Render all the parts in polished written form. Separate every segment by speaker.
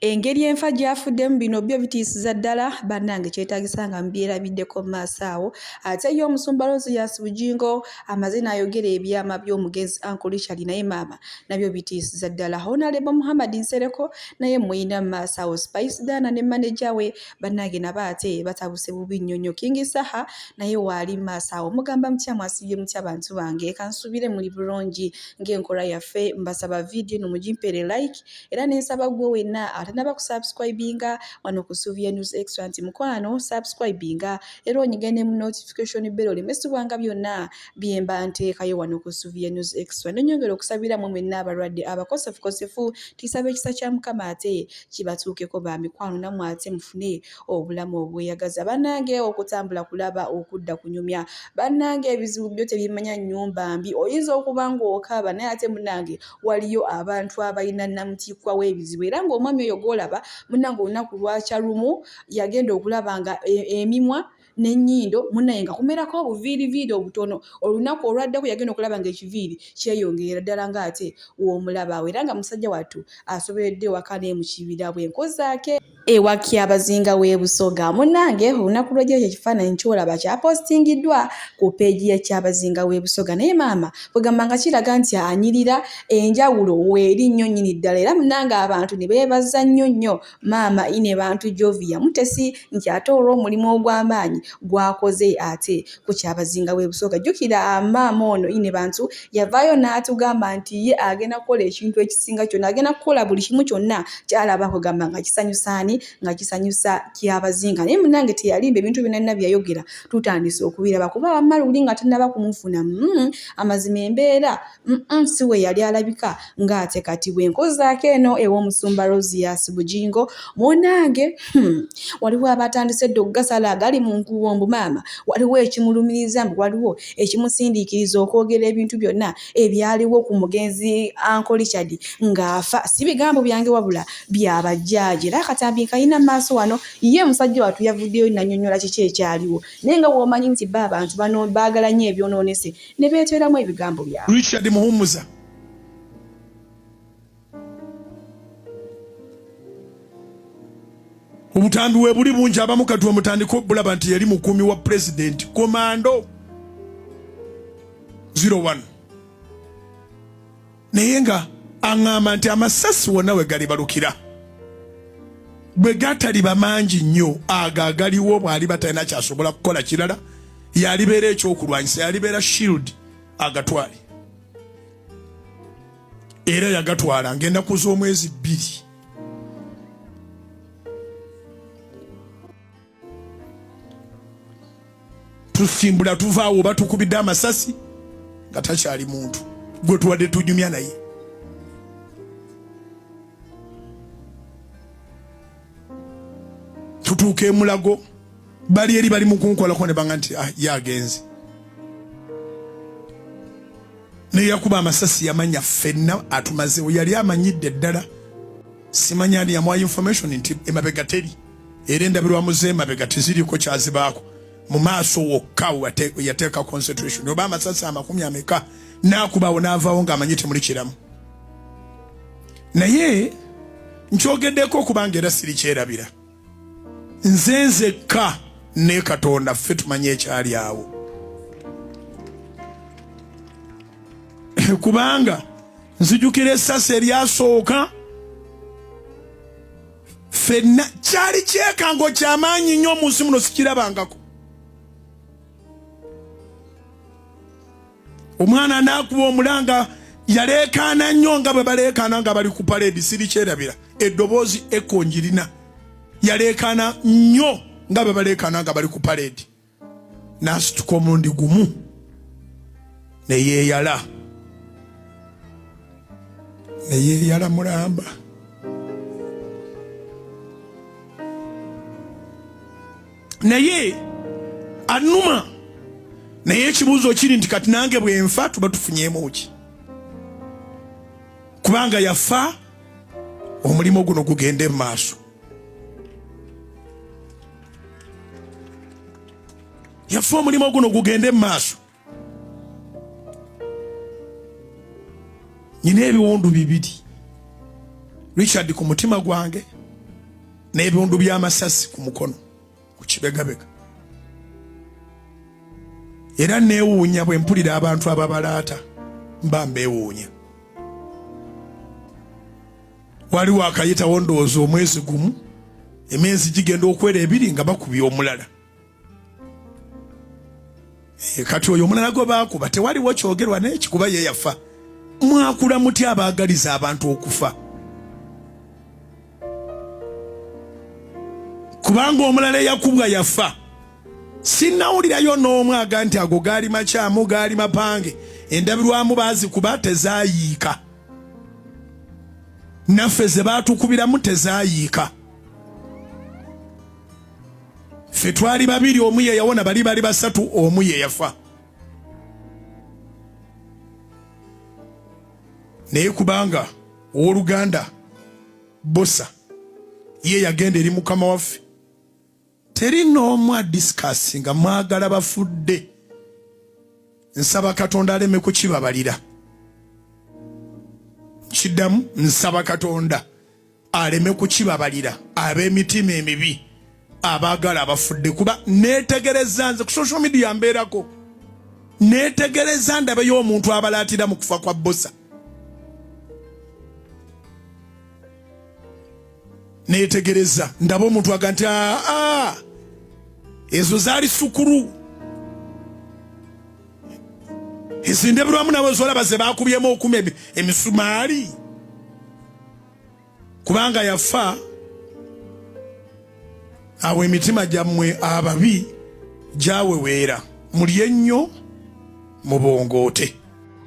Speaker 1: Engeri enfa gy'afuddemu bino byo bitiisiza ddala bannange kyetaagisa nga mubyerabiddeko mu maaso awo. Ate ye Omusumba Loziyasi Bugingo amaze n'ayogera ebyama by'omugenzi Uncle Richard naye maama nabyo bitiisiza ddala. Honalebo Muhammad Nsereko naye muyina mu maaso awo. Spice Diana ne maneja we bannange nabo ate batabuse bubi nnyo nnyo. King Saha naye waali mu maaso awo. Mugamba mutya mwasiibye mutya bantu bange? Kansuubire muli bulungi ng'enkola yaffe. Mbasaba vidiyo eno mugimpeere like era nensaba gwe wenna atanaba kusubscribinga wano ku Suvia News Extra nti mukwano subscribinga era onyige ne mu notification bell oleme subwanga byonna byemba nteekayo wano ku Suvia News Extra. Nenyongera okusabira mwe mwenna abalwadde abakosefukosefu tisaba ekisa kya Mukama ate kibatuukeko ba mikwano namwe ate mufune obulamu obweyagaza. Bannange okutambula kulaba okudda kunyumya. Bannange ebizibu byo tebimanya nnyumba mbi oyinza okuba ng'okaaba naye ate munnange waliyo abantu abalina namutikkwa w'ebizibu era ng'omwami oyo gw'olaba munnange olunaku lwakya lumu yagenda okulaba nga e, emimwa n'ennyindo munnaye nga kumerako obuviiriviiri obutono olunaku olwaddako yagenda okulaba ng'ekiviiri kyeyongerera ddala ng'ate w'omulaba awo era nga musajja wattu asoberedde ewaka ne mu kibira bwe nkozaake ewa Kyabazinga w'e Busoga. Munnange olunaku lw'egyo ekyo ekifaananyi ky'olaba kyapositingiddwa ku peegi ya Kyabazinga w'e Busoga naye maama kwegamba nga kiraga nti anyirira enjawulo weeri nnyo nnyini ddala era munnange abantu ne beebaza nnyo nnyo maama Inebantu Jovia Mutesi nti ate olw'omulimu ogw'amaanyi gw'akoze ate ku Kyabazinga w'e Busoga. Jjukira maama ono Inebantu yavaayo n'atugamba nti ye agenda kukola ekintu ekisinga kyonna, agenda kukola buli kimu kyonna ky'alaba kwegamba nga kisanyusa ani, nga kisanyusa Kyabazinga. Naye munnange teyalimba ebintu byonna byonna bye yayogera tutandise okubiraba kuba wamma luli nga tannaba kumufuna amazima embeera si we yali alabika ng'ate kati bwe nkozaako eno ew'omusumba Rosius Bugingo munnange waliwo abatandise edda okugasala agali mu nkuubo mbu maama waliwo ekimulumiriza mbu waliwo ekimusindiikiriza okwogera ebintu byonna ebyaliwo ku mugenzi Uncle Richard ng'afa si bigambo byange wabula bya bajjaaji era akatambi nkalina mu maaso wano ye musajja wattu yavuddeyo nannyonnyola kiki ekyaliwo naye nga bw'omanyi nti bo abantu bano baagala nnyo ebyonoonese ne beeteeramu ebigambo byabwe.
Speaker 2: Richard Muhumuza obutambi webuli bungi abamu kati wemutandika obulaba nti yali mukuumi wa pulezidenti komando 01 naye nga aŋŋamba nti amasasi wonna we galibalukira bwe gataliba mangi nnyo ago agaliwo bw'aliba talina kyasobola kukola kirala yalibeera ekyokulwanyisa yalibeera shield agatwale era yagatwala ng'ennaku z'omwezi bbiri tusimbula tuvaawo oba tukubidde amasasi nga takyali muntu gwe tuwadde tunyumya naye tutuuka emulago bali eri bali mukunkolako ne banga nti ah, ye agenze neyakuba amasasi yamanya ffenna atumazewo yali amanyidde ddala simanya ani yamuwa information nti emabega teri era endabirwamu z'emabega teziriiko kyazibaako mu maaso wokka yateeka concentration oba amasasi amakumi ameka n'akubawo n'avaawo ng'amanyi temuli kiramu naye nkyogeddeko okubanga era sirikyerabira nze nzekka ne katonda ffe tumanye ekyali awo kubanga nzijukira essasi eryasooka fenna kyali kyekango kyamaanyi nnyo mu nsi muno sikirabangako omwana anakuba omulanga yaleekaana nnyo nga bwe baleekaana nga bali ku paleedi sirikyerabira eddoboozi eko njirina yaleekaana nnyo nga bwe baleekaana nga bali ku paleedi n'asituka omulundi gumu ne yeeyala ne yeeyala mulamba naye anuma naye ekibuuzo kiri nti kati nange bwenfa tuba tufunyemu ki kubanga yafa omulimu guno gugende mu maaso yafa omulimu guno gugende mu maaso nyina ebiwundu bibiri richard ku mutima gwange. N'ebiwundu by'amasasi ku mukono ku kibegabega. Era neewuunya bwe mpulira abantu ababalaata, mba mbeewuunya. Waliwo akayitawo ndowooza omwezi gumu, emyezi gigenda okwera ebiri nga bakubye omulala. Eh, kati oyo omulala gwe baakuba tewaliwo kyogerwa naye kikuba ye yafa. Mwakula mutya abaagaliza abantu okufa? Kubanga omulala eyakubwa yafa. Sinnawulirayo n'omu aga nti ago gaali makyamu, gaali mapange, endabirwamu baazikuba tezaayiika, naffe ze baatukubiramu tezaayiika. Ffe twali babiri, omu ye yawona, bali bali basatu, omu ye yafa. Naye kubanga ow'oluganda Bosa ye yagenda eri mukama waffe, teri n'omu adisikasi nga mwagala bafudde. Nsaba Katonda aleme kukibabalira. Kiddamu, nsaba Katonda aleme kukibabalira ab'emitima emibi abaagala abafudde, kuba neetegereza nze ku social media mbeerako, neetegereza ndabeyo omuntu abalaatira mu kufa kwa Bosa. Neetegereza ndaba omuntu aga nti aa ezo zaali sukulu ezindebirwamu nawe zolaba ze bakubyemu okuma emisumaali, kubanga yafa. Awo emitima gyammwe ababi gyaweweera, mulye nnyo mubongoote.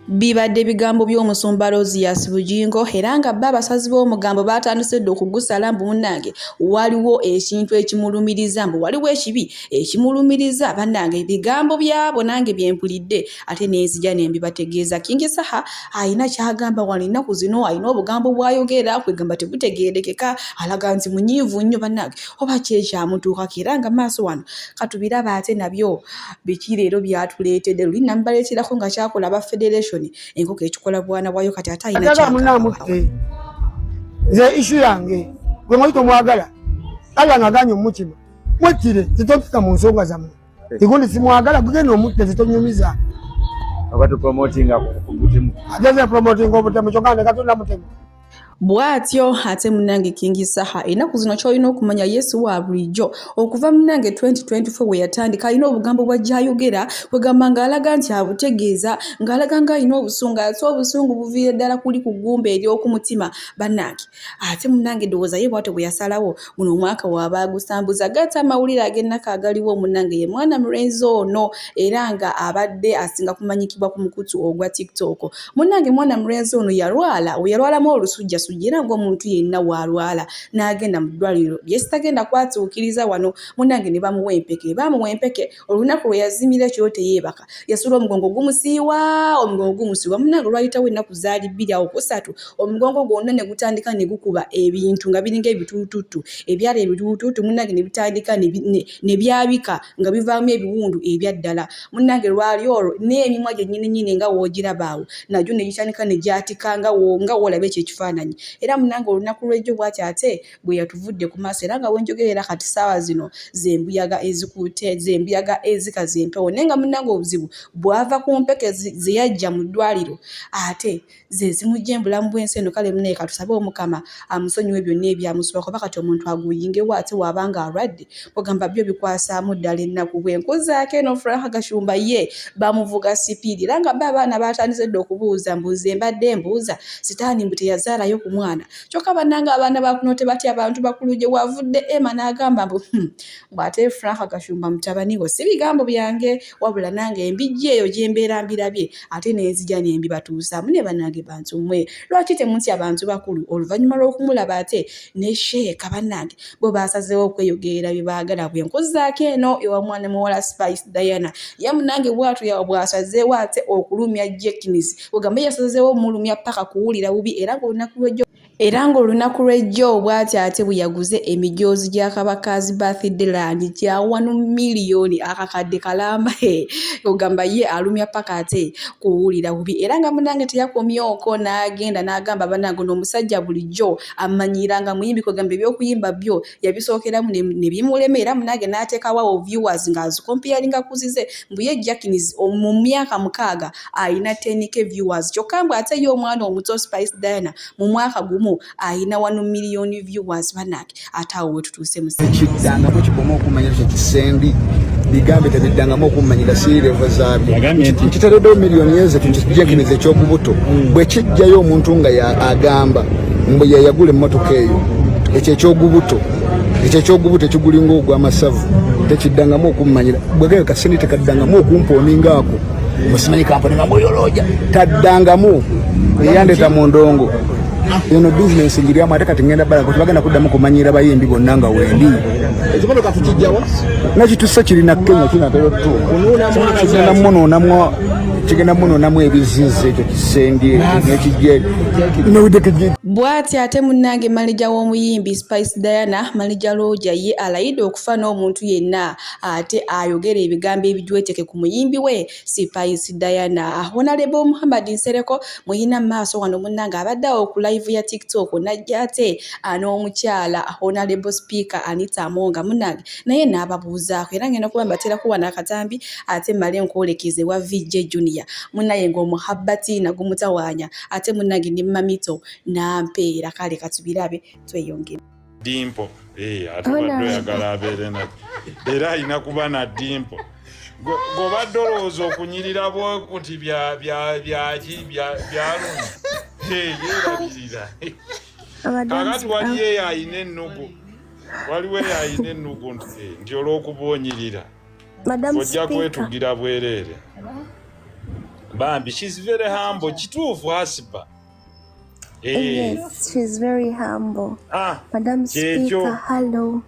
Speaker 1: Bibadde bigambo by'omusumba Rozius Bugingo era nga bo abasazi b'omugambo baatandise dda okugusala mbu munnange waliwo ekintu ekimulumiriza, mbu waliwo ekibi ekimulumiriza. Bannange ebigambo byabo nange bye mpulidde ate ne nzija ne mbibategeeza. King Saha alina ky'agamba wano ennaku zino, alina obugambo bw'ayogera kwegamba tebutegeerekeka, alaga nti munyiivu nnyo bannange oba ki ekyamutuukako era nga maaso wano katubirabe ate nabyo biki leero byatuleetedde. Luli namubaleeterako nga kyakola aba federation enkoko ekikola bwana bwayo, kati ate alina
Speaker 3: kyagamunamutte. Nze ishu yange gwe mwali tomwagala, Allah ngaganye omukima mwettire zitopika mu nsonga zammwe igundi simwagala gugenda omutte zitonyumiza ate promotinga obutemu kyokka ne Katonda mutemu.
Speaker 1: Bw'atyo ate munnange King Saha ennaku zino ky'olina okumanya Yesu wa bulijjo okuva munnange 2024 we yatandika alina obugambo bw'ajja ayogera kwegamba ng'alaga nti abutegeeza ng'alaga ng'alina obusungu ate obusungu buviira ddala kuli ku ggumba ery'oku mutima bannange ate munnange ndowooza ye bw'atyo bwe yasalawo guno omwaka waaba agusambuza gatta amawulire ag'ennaku agaliwo munnange ye mwana mulenzi ono era nga abadde asinga kumanyikibwa ku mukutu ogwa TikTok. Munnange mwana mulenzi ono yalwala, we yalwalamu olusujjasujja era ng'omuntu yenna w'alwala n'agenda mu ddwaliro lye sitagenda kwatuukiriza wano munnange ne bamuwa empeke. Baamuwa empeke olunaku lwe yazimira ekiro teyeebaka, yasula omugongo gumusiiwa, omugongo gumusiiwa. Munnange olwayitawo ennaku zaali bbiri awo ku ssatu omugongo gwonna ne gutandika ne gukuba ebintu nga biringa ebituututtu ebyali ebituutuutu munnange ne bitandika ne byabika nga bivaamu ebiwundu ebya ddala. Munnange lwali olwo n'emimwa gyennyini nnyini nga w'ogiraba awo nagyo ne gitandika ne gyatika nga nga w'olaba ekyo ekifaananyi. Era munnange olunaku lw'ejjo bw'atyo ate bwe yatuvudde ku maaso era nga we njogerera kati ssaawa zino z'embuyaga ezikutte z'embuyaga ezikaza empewo naye nga munnange obuzibu bwava ku mpeke ze yaggya mu ddwaliro ate ze zimujja embulamu bw'ensi eno. Kale munaye katusabe Omukama amusonyiwe byonna ebyamusobako oba kati omuntu aguyingewo ate waaba nga alwadde ogamba byo bikwasaamu ddala ennaku. Bwe nkuzaako eno Frank Gashumba ye bamuvuga sipiidi era nga bo abaana baatandise dda okubuuza mbu nze mbadde mbuuza sitaani mbu teyazaalayo ku mwana kyokka bannange abaana ba kuno tebatya abantu bakulu gye wavudde Emma n'agamba mbu mbu ate Frank Gashumba mutabani wo si bigambo byange wabula nange mbijja eyo gye mbeera mbirabye ate ne nzija ne mbibatuusaamu. Ne bannange bantu mmwe lwaki temutya bantu bakulu? Oluvannyuma lw'okumulaba ate ne Sheeka bannange bo baasazeewo okweyogerera bye baagala. Bwe nkuzaako eno ewa mwana muwala Spice Diana ye munnange bw'atyo bw'asazeewo ate okulumya Jekins, ogamba yasazeewo omulumya ppaka kuwulira bubi era ng'olunaku lw'ejjo. Era ng'olunaku lw'ejjo bw'atyo ate bwe yaguze emijoozi gya Kabaka's Birthday Land gya wanu miliyoni akakadde kalamba ogamba ye alumya paka ate kuwulira bubi. Era nga munnange teyakomye okwo n'agenda n'agamba bannange ono omusajja bulijjo ammanyiira nga muyimbi kwegamba eby'okuyimba byo yabisookeramu ne bimulema era munnange n'ateekawo awo viewers ng'azikompeyaringa ku zize mbu ye Jackins mu myaka 6 alina 10K viewers kyokka mbu ate ye omwana omuto Spice Diana mu mwaka gumu alina 1 million viewers. Bannange ate awo wetutuuse mu
Speaker 4: Kiddangamu kikoma okumanyira kye kisendi bigambe tebiddangamu okummanyira siirevo zaabyo nkitereddewo miliyoni ezo tukijekiniza ekyokubuto bwe kijjayo omuntu nga agamba mbu yeyagula emmotoka eyo ekyo ekyogubuto ekyo ekyogubuto ekigulinga ogw'amasavu tekiddangamu okummanyira bwegayo kasendi tekaddangamu okumpooningaako musimanyi kampani nga muyolooja taddangamu eyandeta mu ndongo eno bizinensi ngiryamu ate kati ngenda balaga tebagenda kuddamu kumanyira bayimbi bonna nga wendi.
Speaker 5: Ekimotoka tukijjawa?
Speaker 4: Nakitusse kirina Kenya kinatera otutuuka kigenda munuunamu kigenda munuunamu ebizizi ekyo kisendi nekijja.
Speaker 1: Bw'atyo ate munnange maneja w'omuyimbi Spice Diana, Maneja Roger, ye alayidde okufa n'omuntu yenna ate ayogera ebigambo ebijweteke ku muyimbi we Spice Diana. Honorable Muhammad Nsereko muyina maaso wano munnange abadde awo ku live ya TikTok n'ajja ate n'omukyala Honorable Speaker Anita Amonga munnange naye n'ababuuzaako era ngenda kuba mbateerako wano akatambi ate mmale nkwolekeze wa VJ Junior munnaye ng'omuhabbati nagumutawaanya ate munnange ne Mamito nampeera. Kale katubirabe tweyongere.
Speaker 6: Dimpo ate badde oyagala abeere na era alina kuba na dimpo gobadde olowooza okunyirira bwokuti byaki byalumi yeerabirira. Kakati waliyo eyo ayina ennugu, waliwo eyo ayina ennugu nti olw'okuba onyirira ojja kwetugira bwereere. Bambi, she's very humble. Kituufu Asiba.
Speaker 7: Yes, she's very humble. Ah, Madam Speaker, hello.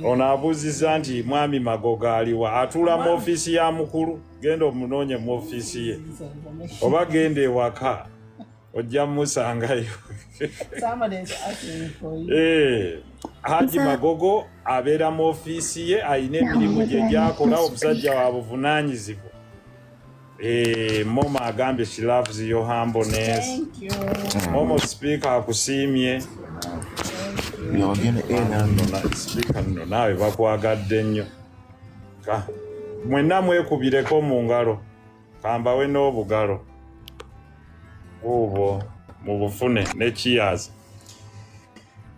Speaker 6: Ono abuuzizza nti mwami Magogo aliwa? Atuula mu ofiisi ya mukulu, genda omunoonye mu ofiisi ye oba genda ewaka ojja musangayo. Haji Magogo abeera mu ofiisi ye, ayina emirimu gye gyakola, omusajja wa buvunaanyizibwa. Moma agambye she loves your humbleness.
Speaker 8: Thank you.
Speaker 6: Momo, Speaker akusiimye. Speaker nno naawe bakwagadde nnyo. Mwenna mwekubireko mu ngalo kambawe n'obugalo obwo mubufune ne cheers.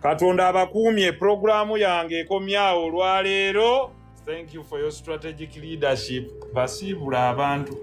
Speaker 6: Katonda abakuumye. Puroguramu yange ekomyawo olwaleero. Thank you for your strategic leadership. Basiibula abantu.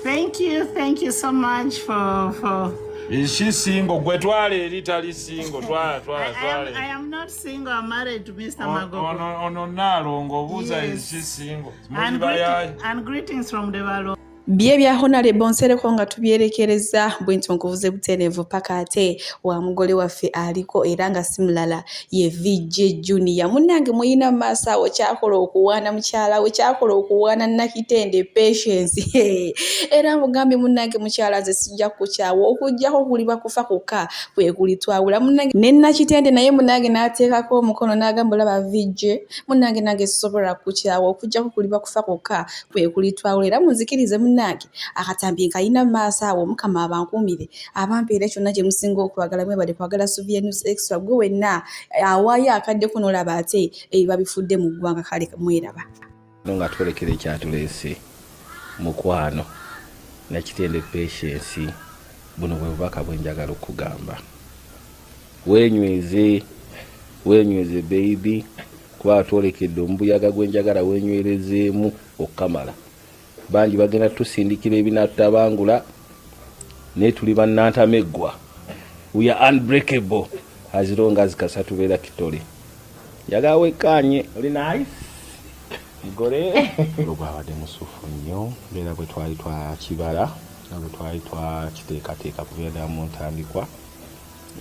Speaker 8: Thank you so much for
Speaker 6: Is she single? Gwe twala eri tali single. Twala, twala, twala.
Speaker 8: I am not single. I'm married to Mr. Magogo.
Speaker 6: Ono Naalongo obuuza is she single.
Speaker 8: And greetings from the Valo.
Speaker 1: Bye bya Honorable Nsereko nga tubyerekereza bwe ntyo nkuvuze butereevu paka ate wa mugole waffe aliko era nga si mulala ye VJ Junior. Munnange muyina mu maaso awo kyakola okuwaana mukyala we, kyakola okuwaana Nakitende Patience era mugambye munnange mukyala nze sijja kukukyawa okuggyako kuliba kufa kwokka kwe kulitwawula. Munnange ne Nakitende naye munnange n'ateekako omukono n'agamba olaba VJ munnange nange sisobola kukukyawa okuggyako kuliba kufa kwokka kwe kulitwawula. Era munzikirize munnange akatambi nkayina mu maaso awo. Omukama abankuumire abampeera kyonna kye musinga okwagala. Mwebale kwagala Suvia News Extra. Gwe wenna awaayo akaddeko n'olaba ate ebiba bifudde mu ggwanga. Kale mweraba.
Speaker 9: Nga twolekera ekyatuleese, mukwano Nakitende Patience, buno bwe bubaka bwe njagala okugamba. Weenyweze, weenyweze baby, kuba twolekedde omubuyaga gw'enjagala. Weenywerezeemu okukamala. Bangi bagenda tusindikira ebinatutabangula naye tuli bannantameggwa. We are unbreakable as long as kasa tubeera kitole. Njagala wekkaanye oli nice mugole gwabadde musufu nnyo mbeera bwe twali twakibala nga bwe twali twakiteekateeka kubeera ddala mu ntandikwa.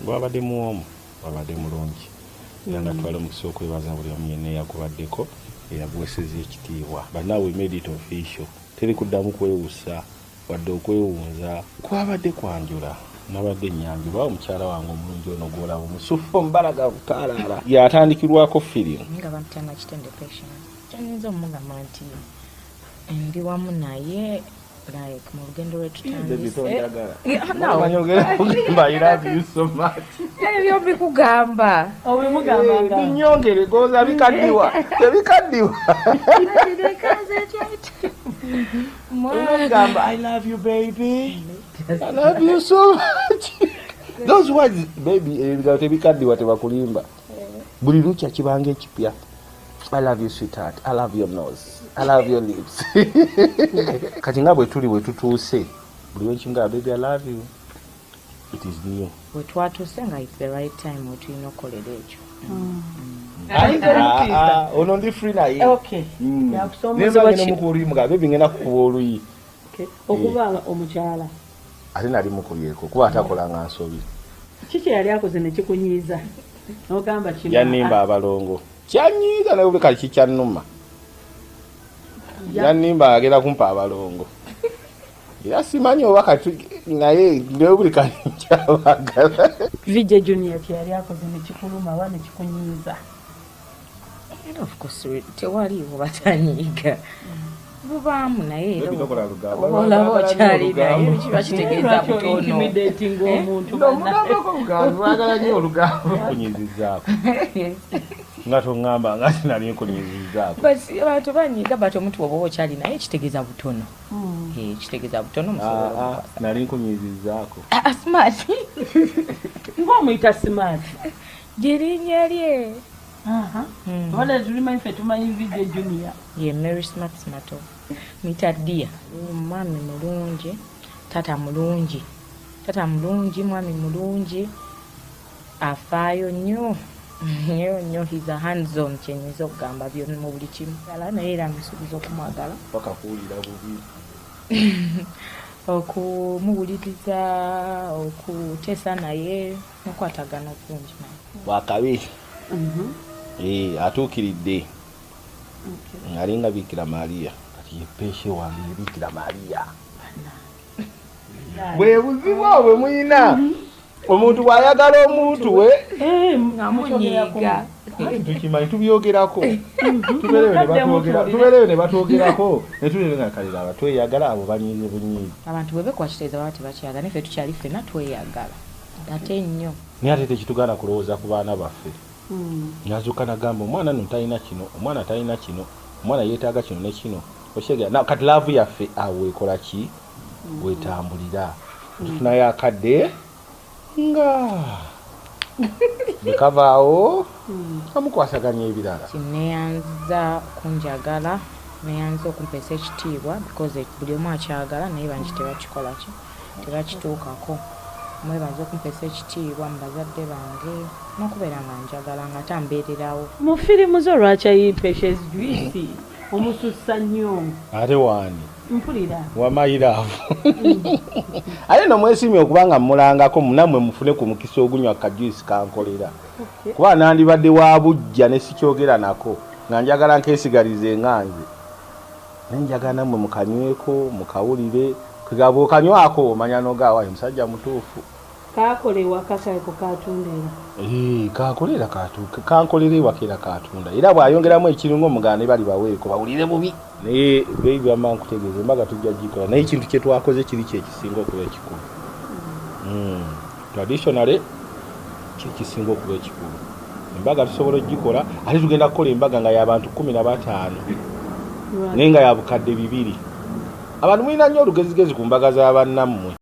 Speaker 9: Gwabadde muwoomu, gwabadde mulungi era nga twali omukisa okwebaza buli omu yenna eyagubaddeko eyaguweseza ekitiibwa. But now we made it official, teri kuddamu kwewusa wadde okwewunza. Kwabadde kwanjula. Nabadde nyanjulwa omukyala wange omulungi ono gwolaba omusufu omubalagavu taalaala yatandikirwako firimu.
Speaker 10: Nga bampita Nakitende Patience. Kyenyinza omugamba nti ndi wamu naye like mu lugendo lwetutandise. Ebyo bikugamba
Speaker 9: binyongere goza bikaddiwa tebikaddiwa. Gamba I love you baby, I love you so much. Those words baby ebigambo tebikaddiwa tebakulimba. Buli lukya kibanga ekipya. I love you sweetheart, I love your nose, I love your lips. Kati nga bwe tuli bwe tutuuse buli wenkimugamba baby I love you, it is new.
Speaker 10: Bwe twatuuse nga it's the right time we tulina okukolera ekyo.
Speaker 9: Ono ndi free naye. Nemba oluyi mugambe baby ngenda kukuba oluyi.
Speaker 11: Okuba omukyala.
Speaker 9: Ate nali mukubyeko kuba atakolanga nsobi.
Speaker 11: Kiki yali akoze ne kikunyiiza? N'ogamba kino.
Speaker 9: Yannimba abalongo. Kyanyiiza naye buli kali kikyannuma. Yannimba agenda kumpa abalongo. Era simanyi oba kati naye buli kali nkyabagala.
Speaker 11: VJ Junior kye yali akoze ne kikuluma oba ne kikunyiiza.
Speaker 10: Era of course tewaliiwo batanyiiga. Bubaamu naye era olaba okyali naye kiba kitegeeza butono.
Speaker 11: Intimidating omuntu.
Speaker 9: Mwagala nnyo olugambo. Kunyizizaako. Nga toŋŋamba nga sinali nkunyizizaako.
Speaker 10: Abantu banyiiga but omuntu bw'oba okyali naye kitegeeza butono. Kitegeeza butono musobola okukwasa.
Speaker 9: Nali nkunyizizaako.
Speaker 10: Smart.
Speaker 11: Ng'omuyita Smart.
Speaker 10: Gye linnya lye.
Speaker 11: Wala tulimanyi ffe tumanyi VJ Junior.
Speaker 10: Ye Mary Smart Smarto. Muyita dear. Mwami mulungi, taata mulungi. Taata mulungi, mwami mulungi. Afaayo nnyo. Nnyo nnyo, he's a hands on kyenyinza okugamba byonna mu buli kimu. Naye era musuubiza okumwagala.
Speaker 9: Paka kuwulira bubi.
Speaker 10: Okumuwuliriza, okuteesa naye, n'okwatagana obulungi naye.
Speaker 9: Wakabi. Atuukiridde. Alinga Bikira Maria. Kati ye peshe wange ye Bikira Maria. Bwe buzibu obwo bwe muyina. Omuntu bw'ayagala omuntu we.
Speaker 10: Ngamunyiiga.
Speaker 9: Tukimanyi tubyogerako. Tubeereyo ne batwogerako. Ne tubeereyo nga kalira aba tweyagala abo banyiize bunyiizi.
Speaker 10: Abantu bwe bekwakitegeeza baba tebakyagala naye ffe tukyali ffenna tweyagala. Ate nnyo.
Speaker 9: Naye ate tekitugaana kulowooza ku baana baffe. Nazuuka nagamba omwana nno talina kino, omwana talina kino, omwana yeetaaga kino ne kino. Okitegeera? Kati love yaffe awo ekola ki? Wetambulira. Tufunayo akadde nga bwe kavaawo amukwasaganya ebirala.
Speaker 10: Neeyanza kunjagala, neeyanza okumpeesa ekitiibwa because buli omu akyagala naye bangi tebakikola ki tebakituukako. Mwebaza okumpeesa ekitiibwa mu bazadde bange n'okubeera nga njagala nga ate ambeererawo.
Speaker 11: Mu firimu zo lwaki Patience Juice omusussa nnyo?
Speaker 9: Ate waani?
Speaker 11: Mpulira.
Speaker 9: Wamayiraavu. Ate nno mwesiimye okuba nga mmulangako nammwe mufune ku mukisa ogunywa ka juice kankolera. Kuba nandibadde wa buggya ne sikyogera nako nga njagala nkeesigalize nga nze. Naye njagala nammwe mukanyweko mukawulire. Kwegamba bw'okanywako omanya n'ogamba wayi musajja mutuufu.
Speaker 11: Kaakola ewaka kako katunda era.
Speaker 9: Kakola era kankolera ewaka era katunda. Era bw'ayongeramu ekirungo muganda ne bali baweeko bawulire bubi. Naye baby wamma nkutegeeza embaga tujja gikola naye ekintu kye twakoze kiri kye kisinga okuba ekikulu. Traditionally kye kisinga okuba ekikulu. Embaga tusobola okugikola ate tugenda kukola embaga nga y'abantu 15 naye nga ya bukadde 2. Abantu mulina nnyo olugezigezi ku mbaga za bannammwe.